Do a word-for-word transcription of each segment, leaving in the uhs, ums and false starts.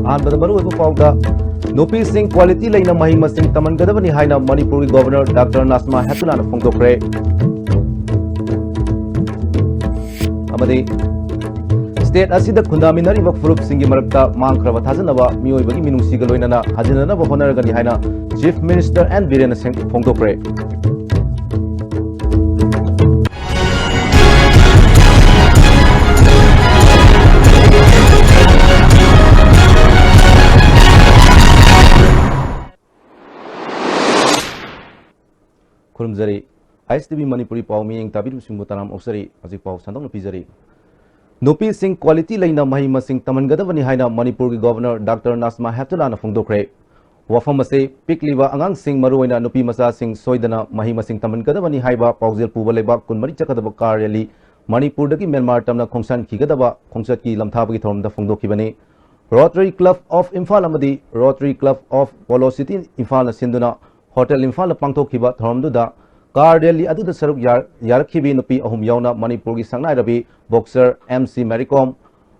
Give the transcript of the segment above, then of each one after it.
ꯑꯍꯥꯟꯕꯗ ꯃꯔꯨꯑꯣꯏꯕ ꯄꯥꯎꯗ, ꯅꯨꯄꯤꯁꯤꯡ quality ꯂꯩꯅ ꯃꯍꯩ ꯃꯁꯤꯡ ꯇꯝꯍꯟꯒꯗꯕꯅꯤ ꯍꯥꯏꯅ ꯃꯅꯤꯄꯨꯔꯒꯤ Governor Doctor ꯅꯥꯖꯃꯥ ꯍꯦꯞꯇꯨꯂꯥꯅ ꯐꯣꯡꯗꯣꯛꯈ꯭ꯔꯦ꯫ ꯑꯃꯗꯤ state ꯑꯁꯤꯗ ꯈꯨꯟꯗꯥꯃꯤꯟꯅꯔꯤꯕ ꯐꯨꯔꯨꯞꯁꯤꯡꯒꯤ ꯃꯔꯛꯇ ꯃꯥꯡꯈ꯭ꯔꯕ ꯊꯥꯖꯅꯕ ꯃꯤꯑꯣꯏꯕꯒꯤ ꯃꯤꯅꯨꯡꯁꯤꯒ ꯂꯣꯏꯅꯅ ꯍꯟꯖꯤꯟꯅꯅꯕ ꯍꯣꯠꯅꯔꯒꯅꯤ ꯍꯥꯏꯅ Chief Minister N ꯕꯤꯔꯦꯟ ꯁꯤꯡ ꯐꯣꯡꯗꯣꯛꯈ꯭ꯔꯦ꯫ ꯈꯨꯔꯨꯝꯖꯔꯤ꯫ ꯑꯥꯏ ꯑꯦꯁ ꯇꯤ ꯚꯤ ꯃꯅꯤꯄꯨꯔꯤ ꯄꯥꯎ ꯃꯤꯠꯌꯦꯡ ꯇꯥꯕꯤꯔꯤꯕꯁꯤꯡꯕꯨ ꯇꯔꯥꯝ ꯑꯣꯛꯆꯔꯤ꯫ ꯍꯧꯖꯤꯛ ꯄꯥꯎ ꯁꯟꯗꯣꯛꯅ ꯄꯤꯖꯔꯤ꯫ ꯅꯨꯄꯤꯁꯤꯡ quality ꯂꯩꯅ ꯃꯍꯩ ꯃꯁꯤꯡ ꯇꯝꯍꯟꯒꯗꯕꯅꯤ ꯍꯥꯏꯅ ꯃꯅꯤꯄꯨꯔꯒꯤ Governor Doctor ꯅꯥꯖꯃꯥ ꯍꯦꯞꯇꯨꯂꯥꯅ ꯐꯣꯡꯗꯣꯛꯈ꯭ꯔꯦ꯫ ꯋꯥꯐꯝ ꯑꯁꯤ ꯄꯤꯛꯂꯤꯕ ꯑꯉꯥꯡꯁꯤꯡ, ꯃꯔꯨꯑꯣꯏꯅ ꯅꯨꯄꯤ ꯃꯆꯥꯁꯤꯡ ꯁꯣꯏꯗꯅ ꯃꯍꯩ ꯃꯁꯤꯡ ꯇꯝꯍꯟꯒꯗꯕꯅꯤ ꯍꯥꯏꯕ ꯄꯥꯎꯖꯦꯜ ꯄꯨꯕ ꯂꯩꯕꯥꯛ ꯀꯨꯟꯃꯔꯤ ꯆꯠꯀꯗꯕ car rally ꯃꯅꯤꯄꯨꯔꯗꯒꯤ ꯃ꯭ꯌꯥꯟꯃꯥꯔ ꯇꯝꯅ ꯈꯣꯡꯁꯥꯟꯈꯤꯒꯗꯕ ꯈꯣꯡꯆꯠꯀꯤ ꯂꯝꯊꯥꯕꯒꯤ ꯊꯧꯔꯝꯗ ꯐꯣꯡꯗꯣꯛꯈꯤꯕꯅꯤ꯫ Rotary Club of ꯏꯝꯐꯥꯜ ꯑꯃꯗꯤ Rotary Club of Polo City ꯏꯝꯐꯥꯜꯅ ꯁꯤꯟꯗꯨꯅ Hotel ꯏꯝꯐꯥꯜꯗ ꯄꯥꯡꯊꯣꯛꯈꯤꯕ ꯊꯧꯔꯝꯗꯨꯗ car rally ꯑꯗꯨꯗ ꯁꯔꯨꯛ ꯌꯥ-, ꯌꯥꯔꯛꯈꯤꯕꯤ ꯅꯨꯄꯤ ꯑꯍꯨꯝ ꯌꯥꯎꯅ ꯃꯅꯤꯄꯨꯔꯒꯤ ꯁꯛꯅꯥꯏꯔꯕꯤ boxer ꯑꯦꯝ ꯁꯤ ꯃꯦꯔꯤ ꯀꯣꯝ,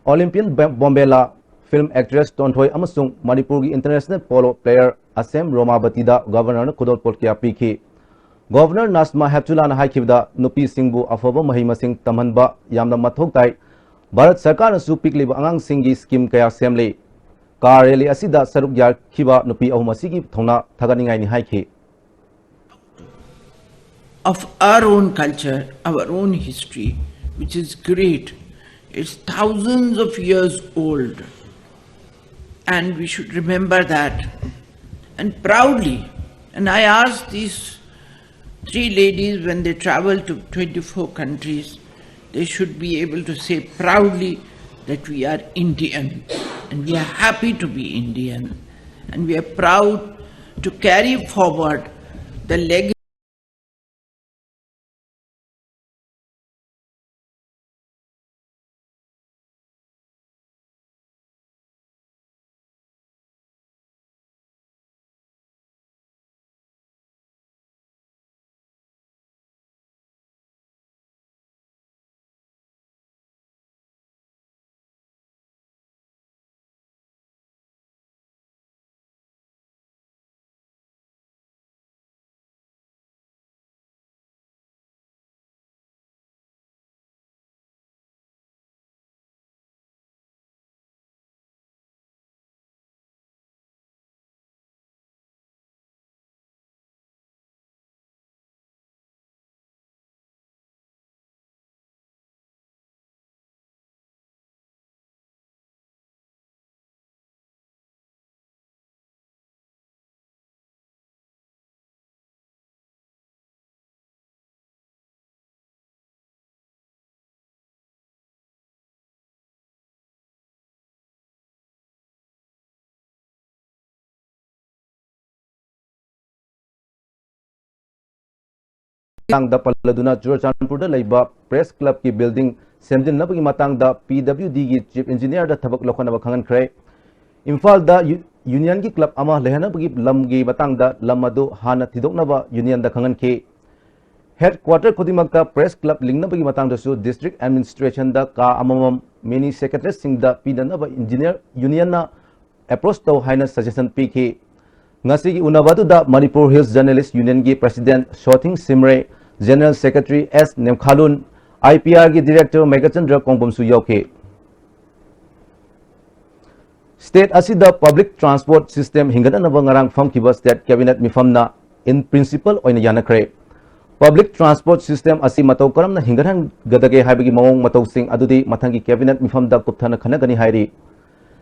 Olympian ꯕꯦ-, ꯕꯣꯝꯕꯦꯂꯥ, film actress ꯇꯣꯟꯊꯣꯏ ꯑꯃꯁꯨꯡ ꯃꯅꯤꯄꯨꯔꯒꯤ international polo player ꯑꯁꯦꯝ ꯔꯣꯃꯥꯕꯇꯤꯗ Governorꯅ ꯈꯨꯗꯣꯜꯄꯣꯠ ꯀꯌꯥ ꯄꯤꯈꯤ꯫ Governor ꯅꯥꯖꯃꯥ ꯍꯦꯞꯇꯨꯂꯥꯅ ꯍꯥꯏꯈꯤꯕꯗ, ꯅꯨꯄꯤꯁꯤꯡꯕꯨ ꯑꯐꯕ ꯃꯍꯩ ꯃꯁꯤꯡ ꯇꯝꯍꯟꯕ ꯌꯥꯝꯅ ꯃꯊꯧ ꯇꯥꯏ꯫ ꯚꯥꯔꯠ ꯁꯔꯀꯥꯔꯅꯁꯨ ꯄꯤꯛꯂꯤꯕ ꯑꯉꯥꯡꯁꯤꯡꯒꯤ scheme ꯀꯌꯥ ꯁꯦꯝꯂꯤ꯫ Car rally ꯑꯁꯤꯗ ꯁꯔꯨꯛ ꯌꯥꯈꯤꯕ ꯅꯨꯄꯤ ꯑꯍꯨꯝ ꯑꯁꯤꯒꯤ ꯊꯧꯅꯥ ꯊꯥꯒꯠꯅꯤꯡꯉꯥꯏꯅꯤ ꯍꯥꯏꯈꯤ꯫ Of our own culture, our own history, which is great. It's thousands of years old. And we should remember that. And proudly, and I ask these three ladies, when they travel to twenty-four countries, they should be able to say proudly that we are Indian and we are happy to be Indian and we are proud to carry forward the legacy. ꯃꯇꯥꯡꯗ ꯄꯜꯂꯗꯨꯅ ꯆꯨꯔꯆꯥꯟꯄꯨꯔꯗ ꯂꯩꯕ Press Clubꯀꯤ building ꯁꯦꯝꯖꯤꯟꯅꯕꯒꯤ ꯃꯇꯥꯡꯗ PWDꯒꯤ Chief Engineerꯗ ꯊꯕꯛ ꯂꯧꯈꯠꯅꯕ ꯈꯪꯍꯟꯈ꯭ꯔꯦ꯫ ꯏꯝꯐꯥꯜꯗ U-, unionꯒꯤ club ꯑꯃ ꯂꯩꯍꯟꯅꯕꯒꯤ ꯂꯝꯒꯤ ꯃꯇꯥꯡꯗ ꯂꯝ ꯑꯗꯨ ꯍꯥꯟꯅ ꯊꯤꯗꯣꯛꯅꯕ unionꯗ ꯈꯪꯍꯟꯈꯤ꯫ Headquarter ꯈꯨꯗꯤꯡꯃꯛꯇ Press Club ꯂꯤꯡꯅꯕꯒꯤ ꯃꯇꯥꯡꯗꯁꯨ district administrationꯗ ꯀꯥ ꯑꯃꯃꯝ mini secretariesꯁꯤꯡꯗ ꯄꯤꯅꯅꯕ engineer unionꯅ approach ꯇꯧ ꯍꯥꯏꯅ suggestion ꯄꯤꯈꯤ꯫ ꯉꯁꯤꯒꯤ ꯎꯅꯕ ꯑꯗꯨꯗ Manipur Hills Journalist Unionꯒꯤ President ꯁꯣꯊꯤꯡ ꯁꯤꯝꯔꯦ, General Secretary ꯑꯦꯁ ꯅꯦꯝꯈꯥꯂꯨꯟ, IPRꯒꯤ Director ꯃꯦꯘꯆꯟꯗ꯭ꯔ ꯀꯣꯡꯕꯝꯁꯨ ꯌꯥꯎꯈꯤ꯫ State ꯑꯁꯤꯗ public transport system ꯍꯤꯡꯒꯠꯅꯅꯕ ꯉꯔꯥꯡ ꯐꯝꯈꯤꯕ State Cabinet ꯃꯤꯐꯝꯅ in principle ꯑꯣꯏꯅ ꯌꯥꯅꯈ꯭ꯔꯦ꯫ Public transport system ꯑꯁꯤ ꯃꯇꯧ ꯀꯔꯝꯅ ꯍꯤꯡꯒꯠꯍꯟꯒꯗꯒꯦ ꯍꯥꯏꯕꯒꯤ ꯃꯑꯣꯡ ꯃꯇꯧꯁꯤꯡ ꯑꯗꯨꯗꯤ ꯃꯊꯪꯒꯤ Cabinet ꯃꯤꯐꯝꯗ ꯀꯨꯞꯊꯅ ꯈꯟꯅꯒꯅꯤ ꯍꯥꯏꯔꯤ꯫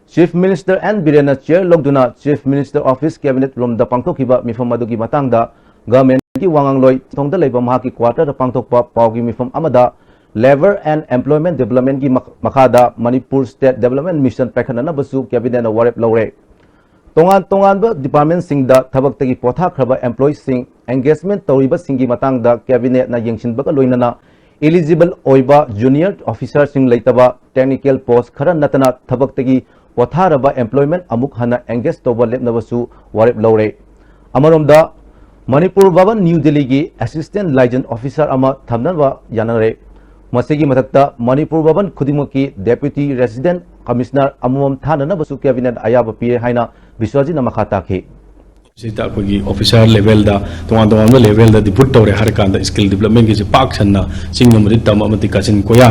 Chief Minister ꯑꯦꯟ ꯕꯤꯔꯦꯟꯅ chair ꯂꯧꯗꯨꯅ Chief Minister Office Cabinet Roomꯗ ꯄꯥꯡꯊꯣꯛꯈꯤꯕ ꯃꯤꯐꯝ ꯑꯗꯨꯒꯤ ꯃꯇꯥꯡꯗ Governmentꯀꯤ ꯋꯥꯉꯥꯡꯂꯣꯏ ꯊꯣꯡꯗ ꯂꯩꯕ ꯃꯍꯥꯛꯀꯤ quarterꯗ ꯄꯥꯡꯊꯣꯛꯄ ꯄꯥꯎꯒꯤ ꯃꯤꯐꯝ ꯑꯃꯗ Labour and Employment Developmentꯀꯤ ꯃꯈ-, ꯃꯈꯥꯗ Manipur State Development Mission ꯄꯥꯏꯈꯠꯅꯅꯕꯁꯨ Cabinetꯅ ꯋꯥꯔꯦꯞ ꯂꯧꯔꯦ꯫ ꯇꯣꯉꯥꯟ ꯇꯣꯉꯥꯟꯕ departmentꯁꯤꯡꯗ ꯊꯕꯛꯇꯒꯤ ꯄꯣꯊꯥꯈ꯭ꯔꯕ employeeꯁꯤꯡ engagement ꯇꯧꯔꯤꯕꯁꯤꯡꯒꯤ ꯃꯇꯥꯡꯗ Cabinetꯅ ꯌꯦꯡꯁꯤꯟꯕꯒ ꯂꯣꯏꯅꯅ eligible ꯑꯣꯏꯕ junior officerꯁꯤꯡ ꯂꯩꯇꯕ, technical post ꯈꯔ ꯅꯠꯇꯅ ꯊꯕꯛꯇꯒꯤ ꯄꯣꯊꯥꯔꯕ employment ꯑꯃꯨꯛ ꯍꯟꯅ engage ꯇꯧꯕ ꯂꯦꯞꯅꯕꯁꯨ ꯋꯥꯔꯦꯞ ꯂꯧꯔꯦ꯫ ꯑꯃꯔꯣꯝꯗ, ꯃꯅꯤꯄꯨꯔ ꯚꯕꯟ ꯅ꯭ꯌꯨ ꯗꯤꯜꯂꯤꯒꯤ Assistant Liaison Officer ꯑꯃ ꯊꯝꯅꯕ ꯌꯥꯅꯔꯦ꯫ ꯃꯁꯤꯒꯤ ꯃꯊꯛꯇ, ꯃꯅꯤꯄꯨꯔ ꯚꯕꯟ ꯈꯨꯗꯤꯡꯃꯛꯀꯤ Deputy Resident Commissioner ꯑꯃꯃꯝ ꯊꯥꯅꯅꯕꯁꯨ Cabinet ꯑꯌꯥꯕ ꯄꯤꯔꯦ ꯍꯥꯏꯅ ꯕꯤꯁ꯭ꯋꯖꯤꯠꯅ ꯃꯈꯥ ꯇꯥꯈꯤ꯫ ꯁꯤꯗ ꯑꯩꯈꯣꯏꯒꯤ officer levelꯗ, ꯇꯣꯉꯥꯟ ꯇꯣꯉꯥꯟꯕ levelꯗ devote ꯇꯧꯔꯦ ꯍꯥꯏꯔꯀꯥꯟꯗ, skill developmentꯒꯤꯁꯦ ꯄꯥꯛ ꯁꯟꯅ ꯆꯤꯡ ꯑꯃꯗꯤ ꯇꯝ ꯑꯃꯗꯤ ꯀꯥꯆꯤꯟ ꯀꯣꯌꯥ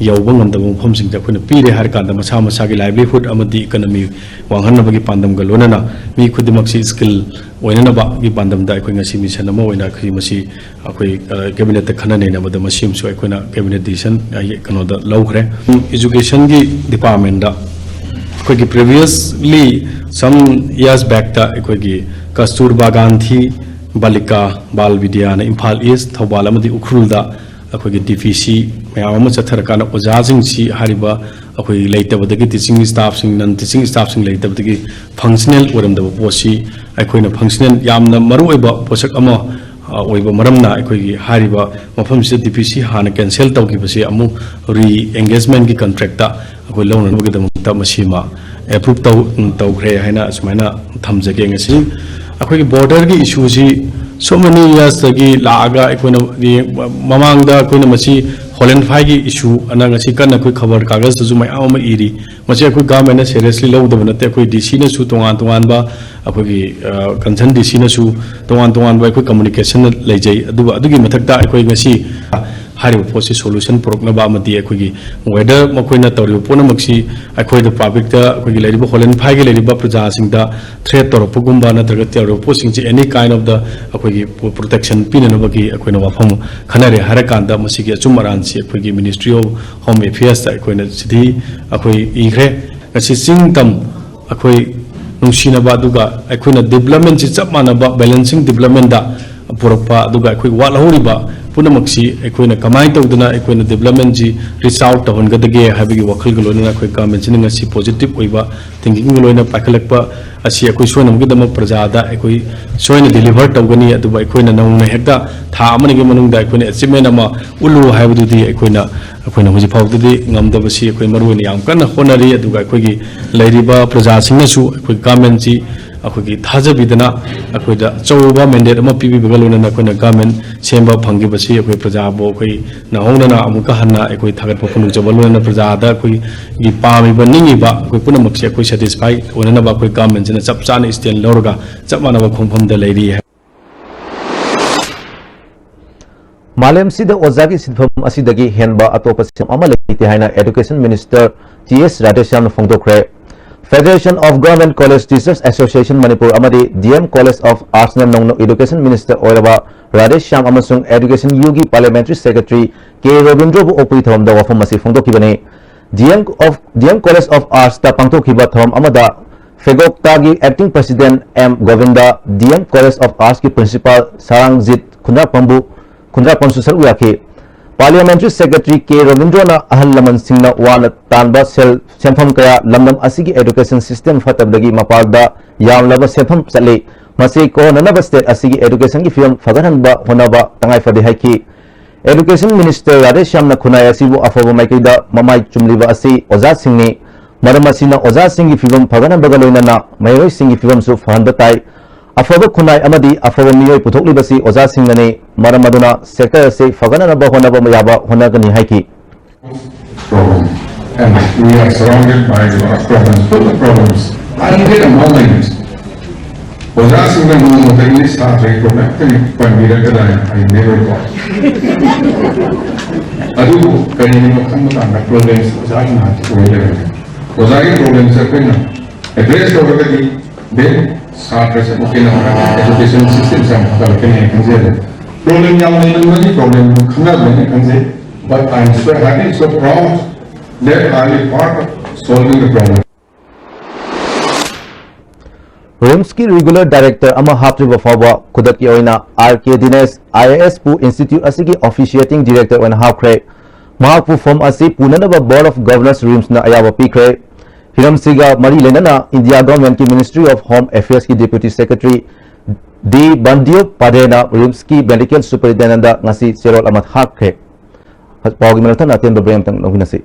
ꯌꯧꯕ ꯉꯝꯗꯕ ꯃꯐꯝꯁꯤꯡꯗ ꯑꯩꯈꯣꯏꯅ ꯄꯤꯔꯦ ꯍꯥꯏꯔꯀꯥꯟꯗ, ꯃꯁꯥ ꯃꯁꯥꯒꯤ livelihood ꯑꯃꯗꯤ economy ꯋꯥꯡꯍꯟꯅꯕꯒꯤ ꯄꯥꯟꯗꯝꯒ ꯂꯣꯏꯅꯅ ꯃꯤ ꯈꯨꯗꯤꯡꯃꯛꯁꯤ skill ꯑꯣꯏꯅꯅꯕꯒꯤ ꯄꯥꯟꯗꯝꯗ ꯑꯩꯈꯣꯏ ꯉꯁꯤ mission ꯑꯃ ꯑꯣꯏꯅ ꯑꯩꯈꯣꯏ ꯃꯁꯤ ꯑꯩꯈꯣꯏ, ꯑ, Cabinetꯇ ꯈꯟꯅ ꯅꯩꯅꯕꯗ ꯃꯁꯤ ꯑꯃꯁꯨ ꯑꯩꯈꯣꯏꯅ Cabinet decision, ꯑ, ꯀꯩꯅꯣꯗ ꯂꯧꯈ꯭ꯔꯦ꯫ Educationꯒꯤ departmentꯗ ꯑꯩꯈꯣꯏꯒꯤ previously some years backꯇ ꯑꯩꯈꯣꯏꯒꯤ ꯀꯁꯇꯨꯔꯕꯥ ꯒꯥꯟꯙꯤ ꯕꯥꯂꯤꯀꯥ ꯕꯥꯜ ꯕꯤꯗ꯭ꯌꯥꯅ ꯏꯝꯐꯥꯜ East, ꯊꯧꯕꯥꯜ ꯑꯃꯗꯤ ꯎꯈ꯭ꯔꯨꯜꯗ ꯑꯩꯈꯣꯏꯒꯤ DPC ꯃꯌꯥꯝ ꯑꯃ ꯆꯠꯊꯔꯀꯥꯟꯗ ꯑꯣꯖꯥꯁꯤꯡꯁꯤ, ꯍꯥꯏꯔꯤꯕ ꯑꯩꯈꯣꯏ ꯂꯩꯇꯕꯗꯒꯤ, teaching staffꯁꯤꯡ, non teaching staffꯁꯤꯡ ꯂꯩꯇꯕꯗꯒꯤ functional ꯑꯣꯏꯔꯝꯗꯕ ꯄꯣꯠꯁꯤ ꯑꯩꯈꯣꯏꯅ functional, ꯌꯥꯝꯅ ꯃꯔꯨꯑꯣꯏꯕ ꯄꯣꯠꯁꯛ ꯑꯃ, ꯑ, ꯑ, ꯑꯣꯏꯕ ꯃꯔꯝꯅ ꯑꯩꯈꯣꯏꯒꯤ ꯍꯥꯏꯔꯤꯕ ꯃꯐꯝꯁꯤꯗ ꯗꯤ ꯄꯤ ꯁꯤ ꯍꯥꯟꯅ ꯀꯦꯟꯁꯦꯜ ꯇꯧꯈꯤꯕꯁꯦ ꯑꯃꯨꯛ ꯔꯤ ꯑꯦꯡꯒꯦꯖꯃꯦꯟꯒꯤ ꯀꯟꯇ꯭ꯔꯦꯛꯇ ꯑꯩꯈꯣꯏ ꯂꯧꯅꯅꯕꯒꯤꯗꯃꯛꯇ ꯃꯁꯤꯃ ꯑꯦꯄ꯭ꯔꯨꯞ ꯇꯧ-, ꯇꯧꯈ꯭ꯔꯦ ꯍꯥꯏꯅ ꯑꯁꯨꯃꯥꯏꯅ ꯊꯝꯖꯒꯦ꯫ ꯉꯁꯤ ꯑꯩꯈꯣꯏꯒꯤ ꯕꯣꯔꯗꯔꯒꯤ ꯏꯁꯨꯁꯤ so many yearsꯇꯒꯤ ꯂꯥꯛꯑꯒ ꯑꯩꯈꯣꯏꯅ ꯌꯦꯡ-, ꯃꯃꯥꯡꯗ ꯑꯩꯈꯣꯏꯅ ꯃꯁꯤ ꯍꯣꯂꯦꯟ ꯐꯥꯏꯒꯤ ꯏꯁꯨ ꯑꯅ ꯉꯁꯤ ꯀꯟꯅ ꯑꯩꯈꯣꯏ ꯈꯕꯔ ꯀꯥꯒꯖꯇꯁꯨ ꯃꯌꯥꯝ ꯑꯃ ꯏꯔꯤ꯫ ꯃꯁꯤ ꯑꯩꯈꯣꯏ ꯒꯚꯔꯟꯃꯦꯟꯅ ꯁꯦꯔꯤꯌꯁꯂꯤ ꯂꯧꯗꯕ ꯅꯠꯇꯦ꯫ ꯑꯩꯈꯣꯏ ꯗꯤ ꯁꯤꯅꯁꯨ ꯇꯣꯉꯥꯟ ꯇꯣꯉꯥꯟꯕ, ꯑꯩꯈꯣꯏꯒꯤ, ꯑ, ꯀꯟꯁꯔꯟ ꯗꯤ ꯁꯤꯅꯁꯨ ꯇꯣꯉꯥꯟ ꯇꯣꯉꯥꯟꯕ ꯑꯩꯈꯣꯏ ꯀꯝꯃꯨꯅꯤꯀꯦꯁꯟ ꯂꯩꯖꯩ꯫ ꯑꯗꯨꯒ ꯑꯗꯨꯒꯤ ꯃꯊꯛꯇ ꯑꯩꯈꯣꯏ ꯉꯁꯤ ꯍꯥꯏꯔꯤꯕ ꯄꯣꯠꯁꯤ ꯁꯣꯂꯨꯁꯟ ꯄꯨꯔꯛꯅꯕ ꯑꯃꯗꯤ ꯑꯩꯈꯣꯏꯒꯤ whether ꯃꯈꯣꯏꯅ ꯇꯧꯔꯤꯕ ꯄꯣꯠꯅꯃꯛꯁꯤ ꯑꯩꯈꯣꯏꯗ ꯄꯕ꯭ꯂꯤꯛꯇ ꯑꯩꯈꯣꯏꯒꯤ ꯂꯩꯔꯤꯕ ꯍꯣꯂꯦꯟ ꯐꯥꯏꯒꯤ ꯂꯩꯔꯤꯕ ꯄ꯭ꯔꯖꯥꯁꯤꯡꯗ ꯊ꯭ꯔꯦꯠ ꯇꯧꯔꯛꯄꯒꯨꯝꯕ ꯅꯠꯇ꯭ꯔꯒ ꯇꯧꯔꯤꯕ ꯄꯣꯠꯁꯤꯡꯁꯤ any kind of the ꯑꯩꯈꯣꯏꯒꯤ ꯄ꯭ꯔꯣꯇꯦꯛꯁꯟ ꯄꯤꯅꯅꯕꯒꯤ ꯑꯩꯈꯣꯏꯅ ꯋꯥꯐꯝ ꯈꯟꯅꯔꯦ ꯍꯥꯏꯔꯀꯥꯟꯗ ꯃꯁꯤꯒꯤ ꯑꯆꯨꯝ ꯑꯔꯥꯟꯁꯤ ꯑꯩꯈꯣꯏꯒꯤ Ministry of Home Affairsꯇ ꯑꯩꯈꯣꯏꯅ ꯆꯤꯊꯤ ꯑꯩꯈꯣꯏ ꯏꯈ꯭ꯔꯦ꯫ ꯉꯁꯤ ꯆꯤꯡ ꯇꯝ ꯑꯩꯈꯣꯏ ꯅꯨꯡꯁꯤꯅꯕ, ꯑꯗꯨꯒ ꯑꯩꯈꯣꯏꯅ ꯗꯤꯕ꯭ꯂꯞꯃꯦꯟꯁꯤ ꯆꯞ ꯃꯥꯟꯅꯕ ꯕꯦꯂꯦꯟꯁꯤꯡ ꯗꯤꯕ꯭ꯂꯞꯃꯦꯟꯗ ꯄꯨꯔꯛꯄ, ꯑꯗꯨꯒ ꯑꯩꯈꯣꯏ ꯋꯥꯠꯍꯧꯔꯤꯕ ꯄꯨꯝꯅꯃꯛꯁꯤ ꯑꯩꯈꯣꯏꯅ ꯀꯃꯥꯏꯅ ꯇꯧꯗꯅ ꯑꯩꯈꯣꯏꯅ ꯗꯤꯕ꯭ꯂꯞꯃꯦꯟꯁꯤ ꯔꯤꯆ ꯑꯥꯎꯠ ꯇꯧꯍꯟꯒꯗꯒꯦ ꯍꯥꯏꯕꯒꯤ ꯋꯥꯈꯜꯒ ꯂꯣꯏꯅꯅ ꯑꯩꯈꯣꯏ ꯒꯚꯔꯟꯃꯦꯟꯠꯁꯤꯅ ꯉꯁꯤ ꯄꯣꯖꯤꯇꯤꯚ ꯑꯣꯏꯕ ꯊꯤꯡꯀꯤꯡꯒ ꯂꯣꯏꯅ ꯄꯥꯏꯈꯠꯂꯛꯄ ꯑꯁꯤ ꯑꯩꯈꯣꯏ ꯁꯣꯏꯅꯃꯛꯀꯤꯗꯃꯛ ꯄ꯭ꯔꯖꯥꯗ ꯑꯩꯈꯣꯏ ꯁꯣꯏꯅ ꯗꯤꯂꯤꯚꯔ ꯇꯧꯒꯅꯤ꯫ ꯑꯗꯨꯕꯨ ꯑꯩꯈꯣꯏꯅ ꯅꯧꯅ ꯍꯦꯛꯇ ꯊꯥ ꯑꯃꯅꯤꯒꯤ ꯃꯅꯨꯡꯗ ꯑꯩꯈꯣꯏꯅ ꯑꯦꯆꯤꯞꯃꯦꯟ ꯑꯃ ꯎꯠꯂꯨ ꯍꯥꯏꯕꯗꯨꯗꯤ ꯑꯩꯈꯣꯏꯅ, ꯑꯩꯈꯣꯏꯅ ꯍꯧꯖꯤꯛ ꯐꯥꯎꯕꯗꯗꯤ ꯉꯝꯗꯕꯁꯤ ꯑꯩꯈꯣꯏ ꯃꯔꯨ ꯑꯣꯏꯅ ꯌꯥꯝ ꯀꯟꯅ ꯍꯣꯠꯅꯔꯤ꯫ ꯑꯗꯨꯒ ꯑꯩꯈꯣꯏꯒꯤ ꯂꯩꯔꯤꯕ ꯄ꯭ꯔꯖꯥꯁꯤꯡꯅꯁꯨ ꯑꯩꯈꯣꯏ ꯒꯚꯔꯟꯃꯦꯟꯠꯁꯤ ꯑꯩꯈꯣꯏꯒꯤ ꯊꯥꯖꯕꯤꯗꯅ ꯑꯩꯈꯣꯏꯗ ꯑꯆꯧꯕ ꯃꯦꯟꯗꯦꯠ ꯑꯃ ꯄꯤꯕꯤꯕꯒ ꯂꯣꯏꯅꯅ ꯑꯩꯈꯣꯏꯅ ꯒꯚꯔꯟꯃꯦꯟꯠ ꯁꯦꯝꯕ ꯐꯪꯈꯤꯕꯁꯤ ꯑꯩꯈꯣꯏ ꯄ꯭ꯔꯖꯥꯕꯨ ꯑꯩꯈꯣꯏ ꯅꯧꯍꯧꯅꯅ ꯑꯃꯨꯛꯀ ꯍꯟꯅ ꯑꯩꯈꯣꯏ ꯊꯥꯒꯠꯄ ꯐꯣꯡꯗꯣꯛꯆꯕ ꯂꯣꯏꯅꯅ ꯄ꯭ꯔꯖꯥꯗ ꯑꯩꯈꯣꯏꯒꯤ ꯄꯥꯝꯃꯤꯕ ꯅꯤꯡꯉꯤꯕ ꯑꯩꯈꯣꯏ ꯄꯨꯝꯅꯃꯛꯁꯦ ꯑꯩꯈꯣꯏ ꯁꯦꯇꯤꯁꯐꯥꯏ ꯑꯣꯏꯅꯅꯕ ꯑꯩꯈꯣꯏ ꯒꯚꯔꯟꯃꯦꯟꯠꯁꯤꯅ ꯆꯞ ꯆꯥꯅ ꯁ꯭ꯇꯦꯟ ꯂꯧꯔꯒ ꯆꯞ ꯃꯥꯟꯅꯕ ꯈꯣꯡꯐꯝꯗ ꯂꯩꯔꯤ ꯍꯥꯏ꯫ ꯃꯥꯂꯦꯝꯁꯤꯗ ꯑꯣꯖꯥꯒꯤ ꯁꯤꯟꯐꯝ ꯑꯁꯤꯗꯒꯤ ꯍꯦꯟꯕ ꯑꯇꯣꯞꯄ ꯁꯤꯟꯐꯝ ꯑꯃ ꯂꯩꯇꯦ ꯍꯥꯏꯅ Education Minister ꯇꯤ ꯑꯦꯁ ꯔꯥꯙꯦꯁ꯭ꯌꯥꯝꯅ ꯐꯣꯡꯗꯣꯛꯈ꯭ꯔꯦ꯫ Federation of Government College Teachers Association Manipur ꯑꯃꯗꯤ D M College of Artsꯅ ꯅꯧꯅ Education Minister ꯑꯣꯏꯔꯕ ꯔꯥꯙꯦꯁ꯭ꯌꯥꯝ ꯑꯃꯁꯨꯡ Education Uꯒꯤ Parliamentary Secretary ꯀꯦ ꯔꯣꯕꯤꯟꯗ꯭ꯔꯕꯨ ꯑꯣꯛꯄꯒꯤ ꯊꯧꯔꯝꯗ ꯋꯥꯐꯝ ꯑꯁꯤ ꯐꯣꯡꯗꯣꯛꯈꯤꯕꯅꯤ꯫ D M of, D M College of Artsꯇ ꯄꯥꯡꯊꯣꯛꯈꯤꯕ ꯊꯧꯔꯝ ꯑꯃꯗ ꯐꯦꯒꯣꯛꯇꯥꯒꯤ Acting President M Govind, D M College of Artsꯀꯤ Principal ꯁꯥꯔꯥꯡꯖꯤꯠ ꯈꯨꯟꯗ꯭ꯔꯥꯛꯄꯝꯕꯨ, ꯈꯨꯟꯗ꯭ꯔꯥꯛꯄꯝꯁꯨ ꯁꯔꯨꯛ ꯌꯥꯈꯤ꯫ Parliamentary Secretary ꯀꯦ ꯔꯕꯤꯟꯗ꯭ꯔꯣꯅ ꯑꯍꯜ ꯂꯃꯟꯁꯤꯡꯅ ꯋꯥꯅ ꯇꯥꯟꯕ ꯁꯦꯜ, ꯁꯦꯟꯐꯝ ꯀꯌꯥ ꯂꯝꯗꯝ ꯑꯁꯤꯒꯤ education system ꯐꯠꯇꯕꯗꯒꯤ ꯃꯄꯥꯜꯗ ꯌꯥꯝꯂꯕ ꯁꯦꯟꯐꯝ ꯆꯠꯂꯤ꯫ ꯃꯁꯤ ꯀꯣꯍꯟꯅꯅꯕ state ꯑꯁꯤꯒꯤ educationꯒꯤ ꯐꯤꯕꯝ ꯐꯒꯠꯍꯟꯕ ꯍꯣꯠꯅꯕ ꯇꯉꯥꯏ ꯐꯗꯦ ꯍꯥꯏꯈꯤ꯫ Education Minister ꯔꯥꯙꯦꯁ꯭ꯌꯥꯝꯅ ꯈꯨꯟꯅꯥꯏ ꯑꯁꯤꯕꯨ ꯑꯐꯕ ꯃꯥꯏꯀꯩꯗ ꯃꯃꯥꯏ ꯆꯨꯝꯂꯤꯕ ꯑꯁꯤ ꯑꯣꯖꯥꯁꯤꯡꯅꯤ꯫ ꯃꯔꯝ ꯑꯁꯤꯅ ꯑꯣꯖꯥꯁꯤꯡꯒꯤ ꯐꯤꯕꯝ ꯐꯒꯠꯍꯟꯕꯒ ꯂꯣꯏꯅꯅ ꯃꯍꯩꯔꯣꯏꯁꯤꯡꯒꯤ ꯐꯤꯕꯝꯁꯨ ꯐꯍꯟꯕ ꯇꯥꯏ꯫ ꯑꯐꯕ ꯈꯨꯟꯅꯥꯏ ꯑꯃꯗꯤ ꯑꯐꯕ ꯃꯤꯑꯣꯏ ꯄꯨꯊꯣꯛꯂꯤꯕꯁꯤ ꯑꯣꯖꯥꯁꯤꯡꯅꯅꯤ꯫ ꯃꯔꯝ ꯑꯗꯨꯅ sector ꯑꯁꯤ ꯐꯒꯠꯅꯅꯕ ꯍꯣꯠꯅꯕ ꯌꯥꯕ ꯍꯣꯠꯅꯒꯅꯤ ꯍꯥꯏꯈꯤ꯫ Problem. And we are surrounded by a lot of problems, full of problems. Until a moment, ꯑꯣꯖꯥꯁꯤꯡꯅ ꯅꯣꯡꯃꯗ ꯏꯪꯂꯤꯁ ꯁꯥꯇ꯭ꯔꯒꯤ ꯄ꯭ꯔꯣꯕ꯭ꯂꯦꯝ ꯄꯟꯕꯤꯔꯛꯀꯗ꯭ꯔꯥ ꯍꯥꯏꯅ I never thought. ꯑꯗꯨꯕꯨ ꯀꯔꯤꯒꯤꯅꯣ ꯈꯟꯕ ꯀꯥꯟꯗ problems ꯑꯣꯖꯥꯒꯤ ꯉꯥꯛꯇ ꯑꯣꯏ ꯂꯩꯔꯝꯃꯦ꯫ ꯑꯣꯖꯥꯒꯤ problemꯁꯦ ꯑꯩꯈꯣꯏꯅ address ꯇꯧꯔꯒꯗꯤ then ꯁꯥꯇ꯭ꯔꯁꯦ ꯑꯃꯨꯛ ꯍꯦꯟꯅ education systemꯁꯦ ꯌꯥꯝ ꯐꯒꯠꯂꯛꯀꯅꯤ ꯍꯥꯏꯅ ꯈꯟꯖꯩ꯫ Problem ꯌꯥꯝ ꯂꯩꯔꯝꯒꯅꯤ, problemꯗꯨ ꯈꯟꯅꯕꯅꯤ ꯈꯟꯖꯩ, but I am so happy, so proud that I am part of solving the problem. RIMSꯀꯤ regular director ꯑꯃ ꯍꯥꯞꯇ꯭ꯔꯤꯕ ꯐꯥꯎꯕ ꯈꯨꯗꯛꯀꯤ ꯑꯣꯏꯅ R K Dinesh I A ꯑꯦꯁꯄꯨ institute ꯑꯁꯤꯒꯤ officiating director ꯑꯣꯏꯅ ꯍꯥꯞꯈ꯭ꯔꯦ꯫ ꯃꯍꯥꯛꯄꯨ ꯐꯝ ꯑꯁꯤ ꯄꯨꯅꯅꯕ Board of Governors RIMSꯅ ꯑꯌꯥꯕ ꯄꯤꯈ꯭ꯔꯦ꯫ ꯍꯤꯔꯝꯁꯤꯒ ꯃꯔꯤ ꯂꯩꯅꯅ India Governmentꯀꯤ Ministry of Home Affairsꯀꯤ Deputy Secretary D ꯕꯟꯗ꯭ꯌꯣꯄꯥꯙ꯭ꯌꯥꯌꯅ RIMSꯀꯤ medical superintendentꯗ ꯉꯁꯤ ꯆꯦꯔꯣꯜ ꯑꯃ ꯊꯥꯈ꯭ꯔꯦ꯫ ꯄꯥꯎꯒꯤ ꯃꯊꯪ ꯑꯇꯦꯟꯕ break ꯑꯃꯇꯪ ꯂꯧꯃꯤꯟꯅꯁꯤ꯫